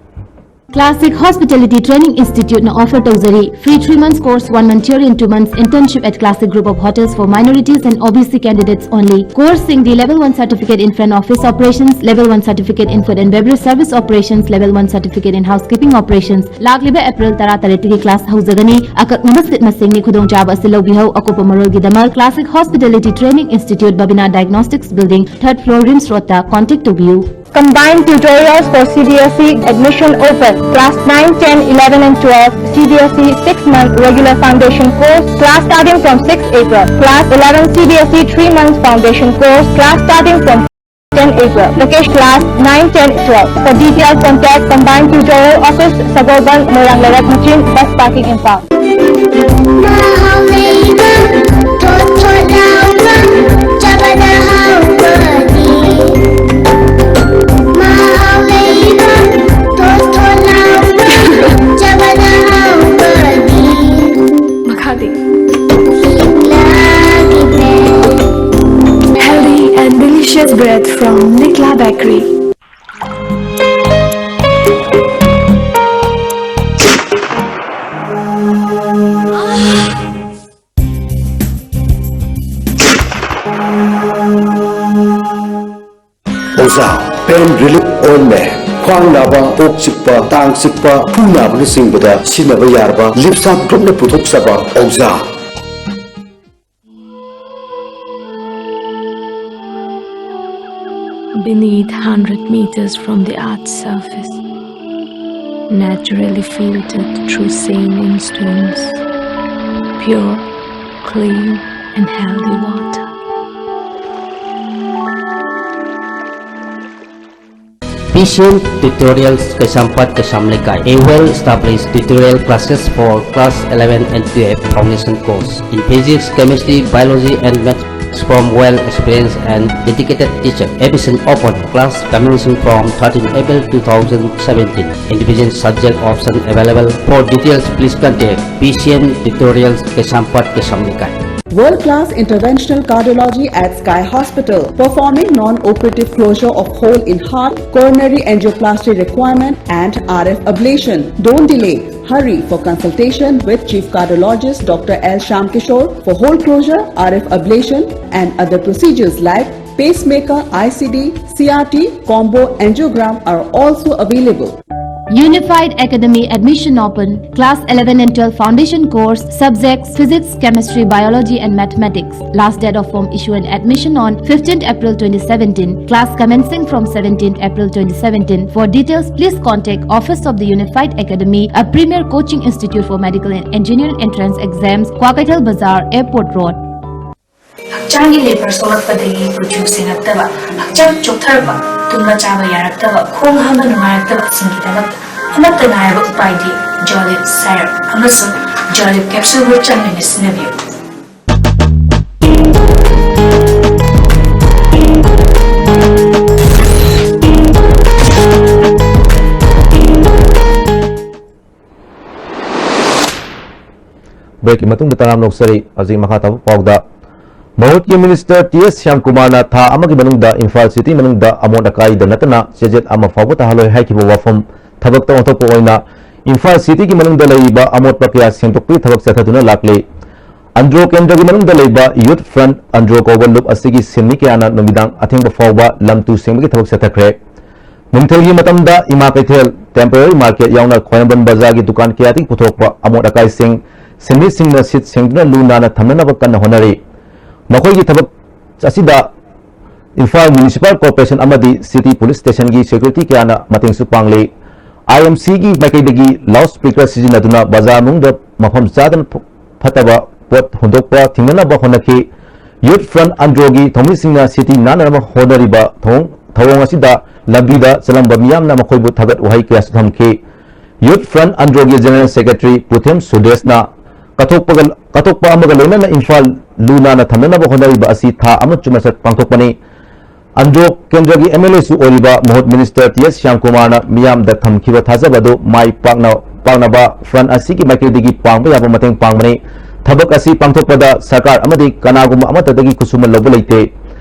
Classic Hospitality Training Instituteꯅ offer ꯇꯧꯖꯔꯤ free three months course, one month theory and two months internship at Classic Group of Hotels for minorities and O B C candidates only. Courseꯁꯤꯡꯗꯤ level one certificate in front office operations, level one certificate in food and beverage service operations, level one certificate in housekeeping operations꯫ ꯂꯥꯛꯂꯤꯕ April ꯇꯔꯥ ꯇꯔꯦꯠꯇꯒꯤ class ꯍꯧꯖꯒꯅꯤ꯫ ꯑꯀꯛꯅꯕ seat ꯃꯁꯤꯡꯅꯤ꯫ ꯈꯨꯗꯣꯡꯆꯥꯕ ꯑꯁꯤ ꯂꯧꯕꯤꯍꯧ꯫ ꯑꯀꯨꯞꯄ ꯃꯔꯣꯜꯒꯤꯗꯃꯛ Classic Hospitality Training Institute, Babina Diagnostics Building, third floor, RIMS Roadꯇ contact ꯇꯧꯕꯤꯌꯨ꯫ Combined tutorials for C B S E admission open. Class nine, ten, eleven and twelve, C B S E six month regular foundation course. Class starting from six April. Class eleven, C B S E three months foundation course. Class starting from ten April. Location class nine, ten, twelve. For details, contact Combined Tutorial Office, Sagolband, Moirang Lerak, Machine, Bus Parking, Imphal. ꯃꯍꯥꯎ ꯂꯩꯕ, ꯊꯣꯠ ꯊꯣꯠ ꯂꯥꯎꯕ, ꯆꯥꯕꯗ ꯍꯥꯎꯕꯗꯤ꯫ Fresh bread from Nikla Bakery. ꯑꯣꯖꯥ, pain relief ointment꯫ ꯈ꯭ꯋꯥꯡ ꯅꯥꯕ, ꯀꯣꯛ ꯆꯤꯛꯄ, ꯇꯥꯡ ꯆꯤꯛꯄ, ꯈꯨ ꯅꯥꯕꯅꯆꯤꯡꯕꯗ ꯁꯤꯖꯤꯟꯅꯕ ꯌꯥꯔꯕ ꯂꯤꯞꯁꯥꯞ ꯒ꯭ꯔꯨꯞꯅ ꯄꯨꯊꯣꯛꯆꯕ ꯑꯣꯖꯥ꯫ Beneath hundred meters from the earth's surface, naturally filtered through saline streams, pure, clean and healthy water. P C M Tutorials, Kaisampat, Kaisam Lekai, a well-established tutorial classes for class eleven and twelve foundation course in physics, chemistry, biology and maths from well-experienced and dedicated teacher. Admission open. Class commencing from thirteen April two thousand seventeen. Individual subject option available. For details, please contact P C M Tutorials, Kaisampat, Kaisam Lekai. World-class interventional cardiology at Sky Hospital, performing non-operative closure of hole in heart, coronary angioplasty requirement, and R F ablation. Don't delay. Hurry for consultation with Chief Cardiologist Doctor L Shyam Kishore for hole closure, R F ablation, and other procedures like pacemaker, I C D, C R T, combo angiogram are also available. Unified Academy admission open. Class eleven and twelve foundation course, subjects physics, chemistry, biology and mathematics. Last date of form issue and admission on fifteenth April twenty seventeen. Class commencing from seventeenth April twenty seventeen. For details, please contact Office of the Unified Academy, a premier coaching institute for medical and engineering entrance exams, Kwakaital Bazar, Airport Road. ꯍꯛꯆꯥꯡꯒꯤ labour ꯁꯣꯛꯂꯛꯄꯗꯒꯤ ꯀꯨꯆꯨ ꯁꯦꯡꯉꯛꯇꯕ, ꯍꯛꯆꯥꯡ ꯆꯣꯛꯊꯔꯛꯄ, ꯇꯨꯝꯕ ꯆꯥꯕ ꯌꯥꯔꯛꯇꯕ, ꯈꯣꯡ ꯍꯥꯝꯕ ꯅꯨꯡꯉꯥꯏꯔꯛꯇꯕꯁꯤꯡꯒꯤꯗꯃꯛꯇ ꯑꯃꯠꯇ ꯉꯥꯏꯔꯕ ꯎꯄꯥꯏꯗꯤ ꯖꯣꯂꯤꯞ ꯁꯥꯏꯔꯞ ꯑꯃꯁꯨꯡ ꯖꯣꯂꯤꯞ ꯀꯦꯞꯁꯨꯜꯕꯨ ꯆꯥꯡ ꯅꯥꯏꯅ ꯁꯤꯖꯤꯟꯅꯕꯤꯌꯨ꯫ Breakꯀꯤ ꯃꯇꯨꯡꯗ ꯇꯔꯥꯝꯅ ꯑꯣꯛꯆꯔꯤ꯫ ꯍꯧꯖꯤꯛ ꯃꯈꯥ ꯇꯥꯕ ꯄꯥꯎꯗ ꯃꯍꯨꯠꯀꯤ ꯃꯤꯅꯤꯁꯇꯔ ꯇꯤ ꯑꯦꯁ ꯁ꯭ꯌꯥꯝꯀꯨꯃꯥꯔꯅ ꯊꯥ ꯑꯃꯒꯤ ꯃꯅꯨꯡꯗ ꯏꯝꯐꯥꯜ ꯁꯤꯇꯤ ꯃꯅꯨꯡꯗ ꯑꯃꯣꯠ ꯑꯀꯥꯏꯗ ꯅꯠꯇꯅ ꯆꯦꯖꯦꯠ ꯑꯃ ꯐꯥꯎꯕ ꯇꯥꯍꯜꯂꯣꯏ ꯍꯥꯏꯈꯤꯕ ꯋꯥꯐꯝ ꯊꯕꯛꯇ ꯑꯣꯟꯊꯣꯛꯄ ꯑꯣꯏꯅ ꯏꯝꯐꯥꯜ ꯁꯤꯇꯤꯒꯤ ꯃꯅꯨꯡꯗ ꯂꯩꯔꯤꯕ ꯑꯃꯣꯠꯄ ꯀꯌꯥ ꯁꯦꯡꯗꯣꯛꯄꯒꯤ ꯊꯕꯛ ꯆꯠꯊꯗꯨꯅ ꯂꯥꯛꯂꯤ꯫ ꯑꯟꯗ꯭ꯔꯣ ꯀꯦꯟꯗ꯭ꯔꯒꯤ ꯃꯅꯨꯡꯗ ꯂꯩꯕ ꯌꯨꯠ ꯐ꯭ꯔꯟꯠ ꯑꯟꯗ꯭ꯔꯣ ꯀꯧꯕ ꯂꯨꯞ ꯑꯁꯤꯒꯤ ꯁꯤꯟꯃꯤ ꯀꯌꯥꯅ ꯅꯨꯃꯤꯗꯥꯡ ꯑꯊꯦꯡꯕ ꯐꯥꯎꯕ ꯂꯝ ꯇꯨ ꯁꯦꯡꯕꯒꯤ ꯊꯕꯛ ꯆꯠꯊꯈ꯭ꯔꯦ꯫ ꯅꯨꯡꯊꯤꯜꯒꯤ ꯃꯇꯝꯗ ꯏꯃꯥ ꯀꯩꯊꯦꯜ, ꯇꯦꯝꯄꯔꯦꯔꯤ ꯃꯥꯔꯀꯦꯠ ꯌꯥꯎꯅ ꯈ꯭ꯋꯥꯏꯔꯝꯕꯟ ꯕꯖꯥꯔꯒꯤ ꯗꯨꯀꯥꯟ ꯀꯌꯥꯗꯒꯤ ꯄꯨꯊꯣꯔꯛꯄ ꯑꯃꯣꯠ ꯑꯀꯥꯏꯁꯤꯡ ꯁꯤꯟꯃꯤꯁꯤꯡꯅ ꯁꯤꯠ ꯁꯦꯡꯗꯨꯅ ꯂꯨ ꯅꯥꯟꯅ ꯊꯝꯅꯅꯕ ꯀꯟꯅ ꯍꯣꯠꯅꯔꯤ꯫ ꯃꯈꯣꯏꯒꯤ ꯊꯕꯛ ꯑꯁꯤꯗ ꯏꯝꯐꯥꯜ ꯃ꯭ꯌꯨꯅꯤꯁꯤꯄꯥꯜ ꯀꯣꯔꯄꯣꯔꯦꯁꯟ ꯑꯃꯗꯤ ꯁꯤꯇꯤ ꯄꯨꯂꯤꯁ ꯁ꯭ꯇꯦꯁꯟꯒꯤ ꯁꯦꯀ꯭ꯌꯨꯔꯤꯇꯤ ꯀꯌꯥꯅ ꯃꯇꯦꯡꯁꯨ ꯄꯥꯡꯂꯤ꯫ ꯑꯥꯏ ꯑꯦꯝ ꯁꯤꯒꯤ ꯃꯥꯏꯀꯩꯗꯒꯤ ꯂꯥꯎꯗ ꯁ꯭ꯄꯤꯀꯔ ꯁꯤꯖꯤꯟꯅꯗꯨꯅ ꯕꯖꯥꯔ ꯃꯅꯨꯡꯗ ꯃꯐꯝ ꯆꯥꯗꯅ ꯐ-, ꯐꯠꯇꯕ ꯄꯣꯠ ꯍꯨꯟꯗꯣꯛꯄ ꯊꯤꯡꯅꯅꯕ ꯍꯣꯠꯅꯈꯤ꯫ ꯌꯨꯠ ꯐ꯭ꯔꯟꯠ ꯑꯟꯗ꯭ꯔꯣꯒꯤ ꯊꯧꯃꯤꯁꯤꯡꯅ ꯁꯤꯇꯤ ꯅꯥꯟꯅꯅꯕ ꯍꯣꯠꯅꯔꯤꯕ ꯊꯧꯑꯣꯡ, ꯊꯧꯑꯣꯡ ꯑꯁꯤꯗ ꯂꯝꯕꯤꯗ ꯆꯠꯂꯝꯕ ꯃꯤꯌꯥꯝꯅ ꯃꯈꯣꯏꯕꯨ ꯊꯥꯒꯠ ꯋꯥꯍꯩ ꯀꯌꯥꯁꯨ ꯊꯝꯈꯤ꯫ ꯌꯨꯠ ꯐ꯭ꯔꯟꯠ ꯑꯟꯗ꯭ꯔꯣꯒꯤ ꯖꯦꯅꯔꯦꯜ ꯁꯦꯀ꯭ꯔꯦꯇꯔꯤ ꯄꯨꯊꯦꯝ ꯁꯨꯗꯦꯁꯅ ꯀꯠꯊꯣꯛꯄꯒ, ꯀꯠꯊꯣꯛꯄ ꯑꯃꯒ ꯂꯣꯏꯅꯅ ꯏꯝꯐꯥꯜ ꯂꯨ ꯅꯥꯟꯅ ꯊꯝꯅꯅꯕ ꯍꯣꯠꯅꯔꯤꯕ ꯑꯁꯤ ꯊꯥ ꯑꯃ ꯆꯨꯞꯅ ꯆꯠ-, ꯄꯥꯡꯊꯣꯛꯄꯅꯤ꯫ ꯑꯟꯗ꯭ꯔꯣ ꯀꯦꯟꯗ꯭ꯔꯒꯤ ꯑꯦꯝ ꯑꯦꯜ ꯑꯦꯁꯨ ꯑꯣꯏꯔꯤꯕ ꯃꯍꯨꯠ ꯃꯤꯅꯤꯁꯇꯔ ꯇꯤ ꯑꯦꯁ ꯁ꯭ꯌꯥꯝꯀꯨꯃꯥꯔꯅ ꯃꯤꯌꯥꯝꯗ ꯊꯝꯈꯤꯕ ꯊꯥꯖꯕ ꯑꯗꯨ ꯃꯥꯏ ꯄꯥꯛꯅ, ꯄꯥꯛꯅꯕ ꯐ꯭ꯔꯟꯠ ꯑꯁꯤꯒꯤ ꯃꯥꯏꯀꯩꯗꯒꯤ ꯄꯥꯡꯕ ꯌꯥꯕ ꯃꯇꯦꯡ ꯄꯥꯡꯕꯅꯤ꯫ ꯊꯕꯛ ꯑꯁꯤ ꯄꯥꯡꯊꯣꯛꯄꯗ ꯁꯔꯀꯥꯔ ꯑꯃꯗꯤ ꯀꯅꯥꯒꯨꯝꯕ ꯑꯃꯠꯇꯗꯒꯤ ꯈꯨꯠꯁꯨꯃꯟ ꯂꯧꯕ ꯂꯩꯇꯦ꯫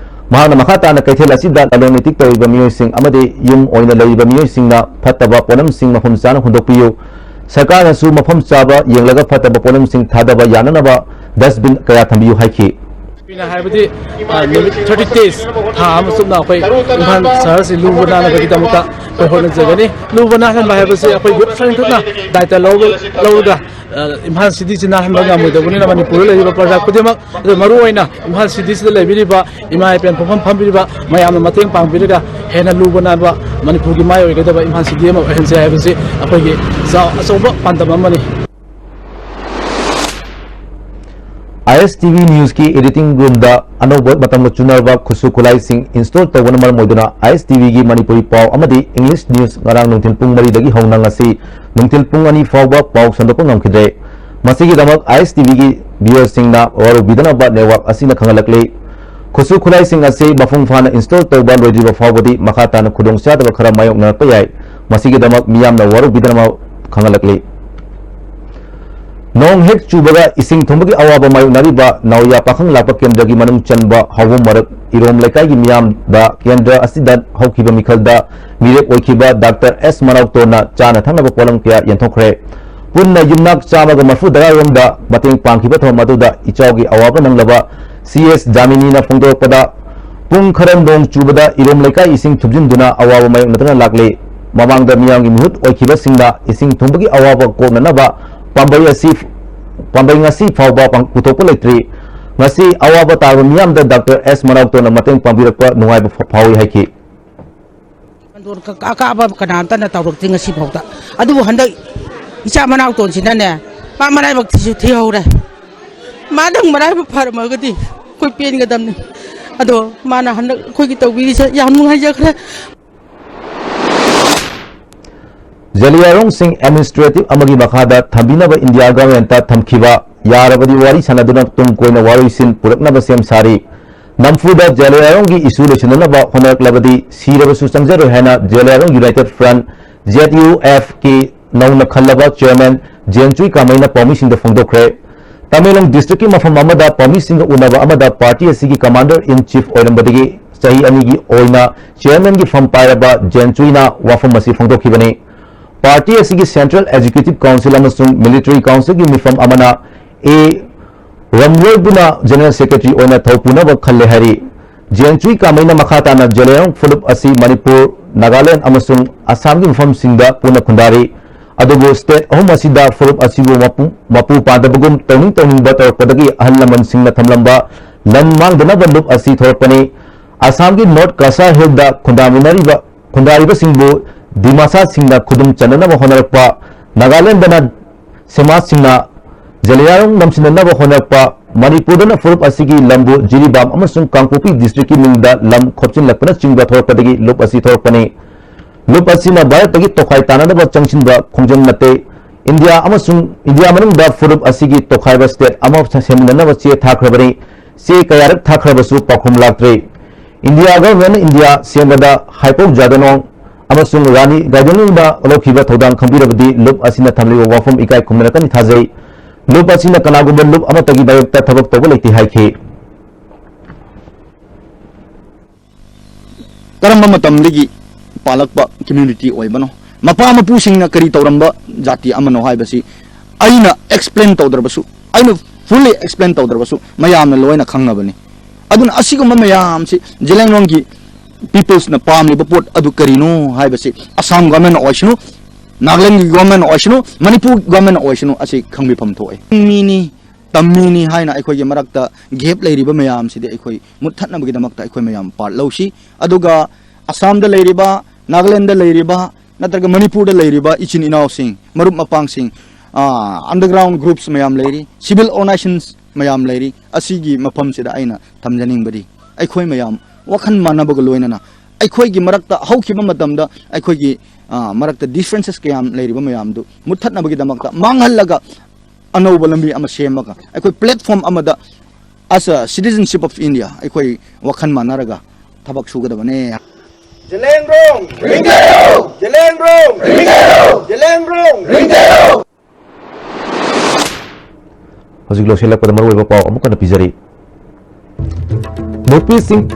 ꯃꯍꯥꯛꯅ ꯃꯈꯥ ꯇꯥꯅ ꯀꯩꯊꯦꯜ ꯑꯁꯤꯗ ꯂꯂꯣꯟ ꯏꯇꯤꯛ ꯇꯧꯔꯤꯕ ꯃꯤꯑꯣꯏꯁꯤꯡ ꯑꯃꯗꯤ ꯌꯨꯝ ꯑꯣꯏꯅ ꯂꯩꯔꯤꯕ ꯃꯤꯑꯣꯏꯁꯤꯡꯅ ꯐꯠꯇꯕ ꯄꯣꯠꯂꯝꯁꯤꯡ ꯃꯐꯝ ꯆꯥꯅ ꯍꯨꯟꯗꯣꯛꯄꯤꯌꯨ꯫ ꯁꯔꯀꯥꯔꯅꯁꯨ ꯃꯐꯝ ꯆꯥꯕ ꯌꯦꯡꯂꯒ ꯐꯠꯇꯕ ꯄꯣꯠꯂꯝꯁꯤꯡ ꯊꯥꯗꯕ ꯌꯥꯅꯅꯕ ꯗꯁꯕꯤꯟ ꯀꯌꯥ ꯊꯝꯕꯤꯌꯨ ꯍꯥꯏꯈꯤ꯫ ꯄꯤꯅ ꯍꯥꯏꯕꯗꯤ, ꯑ, ꯅꯨꯃꯤꯠ thirty days, ꯊꯥ ꯑꯃ ꯆꯨꯞꯅ ꯑꯩꯈꯣꯏ ꯏꯝꯐꯥꯜ ꯁꯍꯔꯁꯤ ꯂꯨꯕ ꯅꯥꯟꯅꯕꯒꯤꯗꯃꯛꯇ ꯑꯩꯈꯣꯏ ꯍꯣꯠꯅꯖꯒꯅꯤ꯫ ꯂꯨꯕ ꯅꯥꯟꯍꯟꯕ ꯍꯥꯏꯕꯁꯤ ꯑꯩꯈꯣꯏ ꯌꯨꯠ ꯐ꯭ꯔꯟꯠ ꯈꯛꯅ ꯗꯥꯏꯇ ꯂꯧꯕ-, ꯂꯧꯔꯒ, ꯑ, ꯏꯝꯐꯥꯜ ꯁꯤꯇꯤꯁꯤ ꯅꯥꯟꯍꯟꯕ ꯉꯝꯃꯣꯏꯗꯧꯕꯅꯤꯅ ꯃꯅꯤꯄꯨꯔꯗ ꯂꯩꯔꯤꯕ ꯄ꯭ꯔꯖꯥ ꯈꯨꯗꯤꯡꯃꯛ, ꯑꯗꯨ ꯃꯔꯨꯑꯣꯏꯅ ꯏꯝꯐꯥꯜ ꯁꯤꯇꯤꯁꯤꯗ ꯂꯩꯕꯤꯔꯤꯕ ꯏꯃꯥ ꯏꯕꯦꯟ ꯄꯣꯛꯐꯝ ꯐꯝꯕꯤꯔꯤꯕ ꯃꯌꯥꯝꯅ ꯃꯇꯦꯡ ꯄꯥꯡꯕꯤꯔꯒ ꯍꯦꯟꯅ ꯂꯨꯕ ꯅꯥꯟꯕ ꯃꯅꯤꯄꯨꯔꯒꯤ ꯃꯥꯏ ꯑꯣꯏꯒꯗꯕ ꯏꯝꯐꯥꯜ ꯁꯤꯇꯤ ꯑꯃ ꯑꯣꯏꯍꯟꯁꯦ ꯍꯥꯏꯕꯁꯤ ꯑꯩꯈꯣꯏꯒꯤ ꯆꯥꯎ-, ꯑꯆꯧꯕ ꯄꯥꯟꯗꯝ ꯑꯃꯅꯤ꯫ ꯑꯥꯏ ꯑꯦꯁ ꯇꯤ ꯚꯤ ꯅ꯭ꯌꯨꯁꯀꯤ ꯑꯦꯗꯤꯇꯤꯡ ꯔꯨꯝꯗ ꯑꯅꯧꯕ ꯃꯇꯝꯒ ꯆꯨꯅꯔꯕ ꯈꯨꯠꯁꯨ ꯈꯨꯠꯂꯥꯏꯁꯤꯡ ꯏꯟꯁꯇꯣꯜ ꯇꯧꯕꯅ ꯃꯔꯝ ꯑꯣꯏꯗꯨꯅ ꯑꯥꯏ ꯑꯦꯁ ꯇꯤ ꯚꯤꯒꯤ ꯃꯅꯤꯄꯨꯔꯤ ꯄꯥꯎ ꯑꯃꯗꯤ ꯏꯪꯂꯤꯁ ꯅ꯭ꯌꯨꯁ ꯉꯔꯥꯡ ꯅꯨꯡꯊꯤꯜ ꯄꯨꯡ ꯃꯔꯤꯗꯒꯤ ꯍꯧꯅ ꯉꯁꯤ ꯅꯨꯡꯊꯤꯜ ꯄꯨꯡ ꯑꯅꯤ ꯐꯥꯎꯕ ꯄꯥꯎ ꯁꯟꯗꯣꯛꯄ ꯉꯝꯈꯤꯗ꯭ꯔꯦ꯫ ꯃꯁꯤꯒꯤꯗꯃꯛ ꯑꯥꯏ ꯑꯦꯁ ꯇꯤ ꯚꯤꯒꯤ ꯚ꯭ꯌꯨꯋꯔꯁꯤꯡꯅ ꯋꯥꯔꯧꯕꯤꯗꯅꯕ ꯅꯦꯠꯋꯥꯛ ꯑꯁꯤꯅ ꯈꯪꯍꯜꯂꯛꯂꯤ꯫ ꯈꯨꯠꯁꯨ ꯈꯨꯠꯂꯥꯏꯁꯤꯡ ꯑꯁꯤ ꯃꯄꯨꯡ ꯐꯥꯅ ꯏꯟꯁꯇꯣꯜ ꯇꯧꯕ ꯂꯣꯏꯗ꯭ꯔꯤꯕ ꯐꯥꯎꯕꯗꯤ ꯃꯈꯥ ꯇꯥꯅ ꯈꯨꯗꯣꯡꯆꯥꯗꯕ ꯈꯔ ꯃꯥꯌꯣꯛꯅꯔꯛꯄ ꯌꯥꯏ꯫ ꯃꯁꯤꯒꯤꯗꯃꯛ ꯃꯤꯌꯥꯝꯅ ꯋꯥꯔꯧꯕꯤꯗꯅꯕ ꯈꯪꯍꯜꯂꯛꯂꯤ꯫ ꯅꯣꯡ ꯍꯦꯛ ꯆꯨꯕꯒ ꯏꯁꯤꯡ ꯊꯨꯝꯕꯒꯤ ꯑꯋꯥꯕ ꯃꯥꯌꯣꯛꯅꯔꯤꯕ ꯅꯥꯎꯔꯤꯌꯥ ꯄꯥꯈꯪ ꯂꯥꯛꯄ ꯀꯦꯟꯗ꯭ꯔꯒꯤ ꯃꯅꯨꯡ ꯆꯟꯕ ꯍꯥꯎꯕꯝ ꯃꯔꯛ ꯏꯔꯣꯝ ꯂꯩꯀꯥꯏꯒꯤ ꯃꯤꯌꯥꯝꯗ ꯀꯦꯟꯗ꯭ꯔ ꯑꯁꯤꯗ ꯍꯧꯈꯤꯕ ꯃꯤꯈꯜꯗ ꯃꯤꯔꯦꯞ ꯑꯣꯏꯈꯤꯕ ꯗꯥꯛꯇꯔ ꯑꯦꯁ ꯃꯅꯥꯎꯇꯣꯟꯅ ꯆꯥꯅ ꯊꯛꯅꯕ ꯄꯣꯠꯂꯝ ꯀꯌꯥ ꯌꯦꯟꯊꯣꯛꯈ꯭ꯔꯦ꯫ ꯄꯨꯟꯅ ꯌꯨꯝꯅꯥꯛ ꯆꯥꯝꯃꯒ ꯃꯔꯤꯐꯨ ꯇꯔꯥꯔꯣꯝꯗ ꯃꯇꯦꯡ ꯄꯥꯡꯈꯤꯕ ꯊꯧꯔꯝ ꯑꯗꯨꯗ ꯏꯆꯥꯎꯒꯤ ꯑꯋꯥꯕ ꯅꯪꯂꯕ ꯁꯤ ꯑꯦꯁ ꯖꯥꯃꯤꯅꯤꯅ ꯐꯣꯡꯗꯣꯔꯛꯄꯗ, ꯄꯨꯡ ꯈꯔ ꯅꯣꯡ ꯆꯨꯕꯗ ꯏꯔꯣꯝ ꯂꯩꯀꯥꯏ ꯏꯁꯤꯡ ꯊꯨꯝꯖꯤꯟꯗꯨꯅ ꯑꯋꯥꯕ ꯃꯥꯌꯣꯛꯅꯗꯨꯅ ꯂꯥꯛꯂꯤ꯫ ꯃꯃꯥꯡꯗ ꯃꯤꯌꯥꯝꯒꯤ ꯃꯤꯍꯨꯠ ꯑꯣꯏꯈꯤꯕꯁꯤꯡꯅ ꯏꯁꯤꯡ ꯊꯨꯝꯕꯒꯤ ꯑꯋꯥꯕ ꯀꯣꯛꯅꯅꯕ ꯄꯥꯝꯕꯩ ꯑꯁꯤ, ꯄꯥꯝꯕꯩ ꯉꯁꯤ ꯐꯥꯎꯕ ꯄꯥꯡ-, ꯄꯨꯊꯣꯛꯄ ꯂꯩꯇ꯭ꯔꯤ꯫ ꯉꯁꯤ ꯑꯋꯥꯕ ꯇꯥꯔꯕ ꯃꯤꯌꯥꯝꯗ ꯗꯥꯛꯇꯔ ꯑꯦꯁ ꯃꯅꯥꯎꯇꯣꯟꯅ ꯃꯇꯦꯡ ꯄꯥꯡꯕꯤꯔꯛꯄ ꯅꯨꯡꯉꯥꯏꯕ ꯐ-, ꯐꯥꯎꯏ ꯍꯥꯏꯈꯤ꯫ ꯀꯥꯟꯗꯣꯟ ꯀ-, ꯑꯀꯥꯕ ꯀꯅꯥꯝꯇꯅ ꯇꯧꯔꯛꯇ꯭ꯔꯤ ꯉꯁꯤ ꯐꯥꯎꯗ꯫ ꯑꯗꯨꯕꯨ ꯍꯟꯗꯛ ꯏꯆꯥ ꯃꯅꯥꯎꯇꯣꯟꯁꯤꯅꯅꯦ, ꯃꯥ ꯃꯔꯥꯏꯕꯛ ꯊꯤꯁꯨ ꯊꯤꯍꯧꯔꯦ꯫ ꯃꯥꯗꯪ ꯃꯔꯥꯏꯕꯛ ꯐꯔꯝꯃꯒꯗꯤ ꯑꯩꯈꯣꯏ ꯄꯦꯟꯒꯗꯕꯅꯤ꯫ ꯑꯗꯣ ꯃꯥꯅ ꯍꯟꯗꯛ ꯑꯩꯈꯣꯏꯒꯤ ꯇꯧꯕꯤꯔꯤꯁꯦ ꯌꯥꯝ ꯅꯨꯡꯉꯥꯏꯖꯈ꯭ꯔꯦ꯫ ꯖꯦꯂꯤꯌꯥꯡꯔꯣꯡꯁꯤꯡ administrative ꯑꯃꯒꯤ ꯃꯈꯥꯗ ꯊꯝꯕꯤꯅꯕ ꯏꯟꯗꯤꯌꯥ ꯒꯚꯔꯟꯃꯦꯟꯠꯇ ꯊꯝꯈꯤꯕ ꯌꯥꯔꯕꯗꯤ ꯋꯥꯔꯤ ꯁꯥꯟꯅꯗꯨꯅ ꯇꯨꯡ ꯀꯣꯏꯅ ꯋꯥꯔꯣꯏꯁꯤꯟ ꯄꯨꯔꯛꯅꯕ ꯁꯦꯝ ꯁꯥꯔꯤ꯫ ꯅꯝꯐꯨꯗ ꯖꯦꯂꯤꯌꯥꯡꯔꯣꯡꯒꯤ issue ꯂꯣꯏꯁꯤꯟꯅꯅꯕ ꯍꯣꯠꯅꯔꯛꯂꯕꯗꯤ ꯁꯤꯔꯕꯁꯨ ꯆꯪꯖꯔꯣꯏ ꯍꯥꯏꯅ Zeliangrong United Front, Z U F ꯀꯤ ꯅꯧꯅ ꯈꯜꯂꯕ chairman ꯖꯦꯟꯆꯨꯏ ꯀꯥꯃꯩꯅ ꯄꯥꯎꯃꯤꯁꯤꯡꯗ ꯐꯣꯡꯗꯣꯛꯈ꯭ꯔꯦ꯫ ꯇꯃꯦꯡꯂꯣꯡ district ꯀꯤ ꯃꯐꯝ ꯑꯃꯗ ꯄꯥꯎꯃꯤꯁꯤꯡꯒ ꯎꯅꯕ ꯑꯃꯗ party ꯑꯁꯤꯒꯤ commander in chief ꯑꯣꯏꯔꯝꯕꯗꯒꯤ ꯆꯍꯤ ꯑꯅꯤꯒꯤ ꯑꯣꯏꯅ chairman ꯒꯤ ꯐꯝ ꯄꯥꯏꯔꯕ ꯖꯦꯟꯆꯨꯏꯅ ꯋꯥꯐꯝ ꯑꯁꯤ ꯐꯣꯡꯗꯣꯛꯈꯤꯕꯅꯤ꯫ Party ꯑꯁꯤꯒꯤ Central Executive Council ꯑꯃꯁꯨꯡ Military Council ꯒꯤ ꯃꯤꯐꯝ ꯑꯃꯅ ꯑꯦ ꯔꯝꯂꯣꯏꯕꯨꯅ General Secretary ꯑꯣꯏꯅ ꯊꯧ ꯄꯨꯅꯕ ꯈꯜꯂꯦ ꯍꯥꯏꯔꯤ꯫ ꯖꯦꯟꯆꯨꯏ ꯀꯥꯃꯩꯅ ꯃꯈꯥ ꯇꯥꯅ ꯖꯦꯂꯤꯌꯥꯡ ꯐꯨꯂꯨꯞ ꯑꯁꯤ ꯃꯅꯤꯄꯨꯔ, ꯅꯥꯒꯥꯂꯦꯟ ꯑꯃꯁꯨꯡ ꯑꯁꯥꯝꯒꯤ ꯃꯐꯝꯁꯤꯡꯗ ꯄꯨꯟꯅ ꯈꯨꯟꯗꯥꯔꯤ꯫ ꯑꯗꯨꯕꯨ state ꯑꯍꯨꯝ ꯑꯁꯤꯗ ꯐꯨꯔꯨꯞ ꯑꯁꯤꯕꯨ ꯃꯄꯨ, ꯃꯄꯨ ꯄꯥꯟꯗꯕꯒꯨꯝ ꯇꯧꯅꯤꯡ ꯇꯧꯅꯤꯡꯕ ꯇꯧꯔꯛꯄꯗꯒꯤ ꯑꯍꯜ ꯂꯃꯟꯁꯤꯡꯅ ꯊꯝꯂꯝꯕ ꯂꯟ ꯃꯥꯡꯗꯅꯕ ꯂꯨꯞ ꯑꯁꯤ ꯊꯣꯔꯛꯄꯅꯤ꯫ ꯑꯁꯥꯝꯒꯤ North Kasa Hill ꯗ ꯈꯨꯟꯗꯥꯃꯤꯟꯅꯔꯤꯕ, ꯈꯨꯟꯗꯥꯔꯤꯕꯁꯤꯡꯕꯨ ꯗꯤꯃꯥꯁꯥꯁꯤꯡꯅ ꯈꯨꯗꯨꯝ ꯆꯟꯅꯅꯕ ꯍꯣꯠꯅꯔꯛꯄ, ꯅꯥꯒꯥꯂꯦꯟꯗꯅ ꯁꯦꯃꯥꯁꯤꯡꯅ ꯖꯦꯂꯤꯌꯥꯡꯔꯣꯡ ꯅꯝꯁꯤꯟꯅꯅꯕ ꯍꯣꯠꯅꯔꯛꯄ, ꯃꯅꯤꯄꯨꯔꯗꯅ ꯐꯨꯔꯨꯞ ꯑꯁꯤꯒꯤ ꯂꯝꯕꯨ ꯖꯤꯔꯤꯕꯥꯝ ꯑꯃꯁꯨꯡ ꯀꯥꯡꯄꯣꯛꯄꯤ district ꯀꯤ ꯃꯤꯡꯗ ꯂꯝ ꯈꯣꯞꯆꯤꯟꯂꯛꯄꯅꯆꯤꯡꯕ ꯊꯣꯔꯛꯄꯗꯒꯤ ꯂꯨꯞ ꯑꯁꯤ ꯊꯣꯔꯛꯄꯅꯤ꯫ ꯂꯨꯞ ꯑꯁꯤꯅ ꯚꯥꯔꯠꯇꯒꯤ ꯇꯣꯈꯥꯏ ꯇꯥꯅꯅꯕ ꯆꯪꯁꯤꯟꯕ ꯈꯣꯡꯖꯪ ꯅꯠꯇꯦ꯫ ꯏꯟꯗꯤꯌꯥ ꯑꯃꯁꯨꯡ ꯏꯟꯗꯤꯌꯥ ꯃꯅꯨꯡꯗ ꯐꯨꯔꯨꯞ ꯑꯁꯤꯒꯤ ꯇꯣꯈꯥꯏꯕ state ꯑꯃ ꯁꯦꯝꯃꯤꯟꯅꯅꯕ ꯆꯦ ꯊꯥꯈ꯭ꯔꯕꯅꯤ꯫ ꯆꯦ ꯀꯌꯥꯔꯛ ꯊꯥꯈ꯭ꯔꯕꯁꯨ ꯄꯥꯎꯈꯨꯝ ꯂꯥꯛꯇ꯭ꯔꯤ꯫ ꯏꯟꯗꯤꯌꯥ ꯒꯚꯔꯟꯃꯦꯟꯠꯅ ꯏꯟꯗꯤꯌꯥ ꯁꯦꯝꯕꯗ ꯍꯥꯏꯄꯧ ꯖꯥꯗꯅꯣꯡ ꯑꯃꯁꯨꯡ ꯔꯥꯅꯤ ꯒꯥꯏꯗꯟꯂꯨꯡꯗ ꯂꯧꯈꯤꯕ ꯊꯧꯗꯥꯡ ꯈꯪꯕꯤꯔꯕꯗꯤ ꯂꯨꯞ ꯑꯁꯤꯅ ꯊꯝꯂꯤꯕ ꯋꯥꯐꯝ ꯏꯀꯥꯏ ꯈꯨꯝꯅꯔꯛꯀꯅꯤ ꯊꯥꯖꯩ꯫ ꯂꯨꯞ ꯑꯁꯤꯅ ꯀꯅꯥꯒꯨꯝꯕ ꯂꯨꯞ ꯑꯃꯠꯇꯒꯤ ꯃꯥꯌꯣꯛꯇ ꯊꯕꯛ ꯇꯧꯕ ꯂꯩꯇꯦ ꯍꯥꯏꯈꯤ꯫ ꯀꯔꯝꯕ ꯃꯇꯝꯗꯒꯤ ꯄꯥꯜꯂꯛꯄ ꯀꯝꯃ꯭ꯌꯨꯅꯤꯇꯤ ꯑꯣꯏꯕꯅꯣ, ꯃꯄꯥ ꯃꯄꯨꯁꯤꯡꯅ ꯀꯔꯤ ꯇꯧꯔꯝꯕ ꯖꯥꯇꯤ ꯑꯃꯅꯣ ꯍꯥꯏꯕꯁꯤ ꯑꯩꯅ ꯑꯦꯛꯁꯄ꯭ꯂꯦꯟ ꯇꯧꯗ꯭ꯔꯕꯁꯨ, ꯑꯩꯅ ꯐꯨꯜꯂꯤ ꯑꯦꯛꯁꯄ꯭ꯂꯦꯟ ꯇꯧꯗ꯭ꯔꯕꯁꯨ ꯃꯌꯥꯝꯅ ꯂꯣꯏꯅ ꯈꯪꯅꯕꯅꯤ꯫ ꯑꯗꯨꯅ ꯑꯁꯤꯒꯨꯝꯕ ꯃꯌꯥꯝꯁꯤ ꯖꯦꯂꯦꯡꯔꯣꯡꯒꯤ ꯄꯤꯄꯜꯁꯅ ꯄꯥꯝꯂꯤꯕ ꯄꯣꯠ ꯑꯗꯨ ꯀꯔꯤꯅꯣ ꯍꯥꯏꯕꯁꯤ ꯑꯁꯥꯝ ꯒꯣꯔꯃꯦꯟ ꯑꯣꯏꯁꯅꯨ, ꯅꯥꯒꯥꯂꯦꯟꯒꯤ ꯒꯣꯔꯃꯦꯟ ꯑꯣꯏꯁꯅꯨ, ꯃꯅꯤꯄꯨꯔ ꯒꯣꯔꯃꯦꯟ ꯑꯣꯏꯁꯅꯨ, ꯑꯁꯤ ꯈꯪꯕꯤꯐꯝ ꯊꯣꯛꯑꯦ꯫ ꯃꯤꯅꯤ, ꯇꯝꯃꯤꯅꯤ ꯍꯥꯏꯅ ꯑꯩꯈꯣꯏꯒꯤ ꯃꯔꯛꯇ ꯒꯦꯞ ꯂꯩꯔꯤꯕ ꯃꯌꯥꯝꯁꯤꯗꯤ ꯑꯩꯈꯣꯏ ꯃꯨꯠꯊꯠꯅꯕꯒꯤꯗꯃꯛꯇ ꯑꯩꯈꯣꯏ ꯃꯌꯥꯝ ꯄꯥꯔꯠ ꯂꯧꯁꯤ꯫ ꯑꯗꯨꯒ ꯑꯁꯥꯝꯗ ꯂꯩꯔꯤꯕ, ꯅꯥꯒꯥꯂꯦꯟꯗ ꯂꯩꯔꯤꯕ, ꯅꯠꯇ꯭ꯔꯒ ꯃꯅꯤꯄꯨꯔꯗ ꯂꯩꯔꯤꯕ ꯏꯆꯤꯟ ꯏꯅꯥꯎꯁꯤꯡ, ꯃꯔꯨꯞ ꯃꯄꯥꯡꯁꯤꯡ, ꯑꯟꯗꯔꯒ꯭ꯔꯥꯎꯟ ꯒ꯭ꯔꯨꯞꯁ ꯃꯌꯥꯝ ꯂꯩꯔꯤ, ꯁꯤꯚꯤꯜ ꯑꯣꯔꯒꯅꯥꯏꯖꯦꯁꯟꯁ ꯃꯌꯥꯝ ꯂꯩꯔꯤ꯫ ꯑꯁꯤꯒꯤ ꯃꯐꯝꯁꯤꯗ ꯑꯩꯅ ꯊꯝꯖꯅꯤꯡꯕꯗꯤ, ꯑꯩꯈꯣꯏ ꯃꯌꯥꯝ ꯋꯥꯈꯜ ꯃꯥꯟꯅꯕꯒ ꯂꯣꯏꯅꯅ ꯑꯩꯈꯣꯏꯒꯤ ꯃꯔꯛꯇ ꯍꯧꯈꯤꯕ ꯃꯇꯝꯗ ꯑꯩꯈꯣꯏꯒꯤ, ꯑ, ꯃꯔꯛꯇ ꯗꯤꯐ꯭ꯔꯦꯟꯁꯦꯁ ꯀꯌꯥꯝ ꯂꯩꯔꯤꯕ ꯃꯌꯥꯝꯗꯨ ꯃꯨꯠꯊꯠꯅꯕꯒꯤꯗꯃꯛꯇ, ꯃꯥꯡꯍꯜꯂꯒ ꯑꯅꯧꯕ ꯂꯝꯕꯤ ꯑꯃ ꯁꯦꯝꯃꯒ ꯑꯩꯈꯣꯏ ꯄ꯭ꯂꯦꯠꯐꯣꯝ ꯑꯃꯗ, as a citizenship of India, ꯑꯩꯈꯣꯏ ꯋꯥꯈꯜ ꯃꯥꯟꯅꯔꯒ ꯊꯕꯛ ꯁꯨꯒꯗꯕꯅꯦ꯫ ꯖꯦꯂꯦꯡꯔꯣꯡ! ꯖꯦꯂꯦꯡꯔꯣꯡ! ꯖꯦꯂꯦꯡꯔꯣꯡ! ꯍꯧꯖꯤꯛ ꯂꯣꯏꯁꯤꯜꯂꯛꯄꯗ ꯃꯔꯨꯑꯣꯏꯕ ꯄꯥꯎ ꯑꯃꯨꯛ ꯍꯟꯅ ꯄꯤꯖꯔꯤ꯫ ꯅꯨꯄꯤꯁꯤꯡ,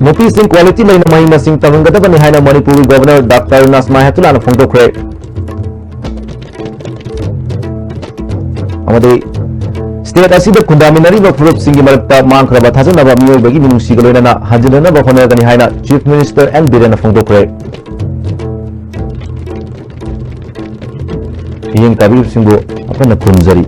ꯅꯨꯄꯤꯁꯤꯡ ꯀ꯭ꯋꯥꯂꯤꯇꯤ ꯂꯩꯅ ꯃꯍꯩ ꯃꯁꯤꯡ ꯇꯝꯍꯟꯒꯗꯕꯅꯤ ꯍꯥꯏꯅ ꯃꯅꯤꯄꯨꯔꯒꯤ ꯒꯣꯚꯔꯅꯔ ꯗꯥꯛꯇꯔ ꯅꯥꯖꯃꯥ ꯍꯦꯞꯇꯨꯂꯥꯅ ꯐꯣꯡꯗꯣꯛꯈ꯭ꯔꯦ꯫ ꯑꯃꯗꯤ ꯁ꯭ꯇꯦꯠ ꯑꯁꯤꯗ ꯈꯨꯟꯗꯥꯃꯤꯟꯅꯔꯤꯕ ꯐꯨꯔꯨꯞꯁꯤꯡꯒꯤ ꯃꯔꯛꯇ ꯃꯥꯡꯈ꯭ꯔꯕ ꯊꯥꯖꯅꯕ ꯃꯤꯑꯣꯏꯕꯒꯤ ꯃꯤꯅꯨꯡꯁꯤꯒ ꯂꯣꯏꯅꯅ ꯍꯟꯖꯤꯟꯅꯅꯕ ꯍꯣꯠꯅꯒꯅꯤ ꯍꯥꯏꯅ ꯆꯤꯐ ꯃꯤꯅꯤꯁꯇꯔ ꯑꯦꯟ ꯕꯤꯔꯦꯟꯅ ꯐꯣꯡꯗꯣꯛꯈ꯭ꯔꯦ꯫ ꯃꯤꯠꯌꯦꯡ ꯇꯥꯕꯤꯔꯤꯕꯁꯤꯡꯕꯨ ꯑꯩꯈꯣꯏꯅ ꯈꯨꯔꯨꯝꯖꯔꯤ꯫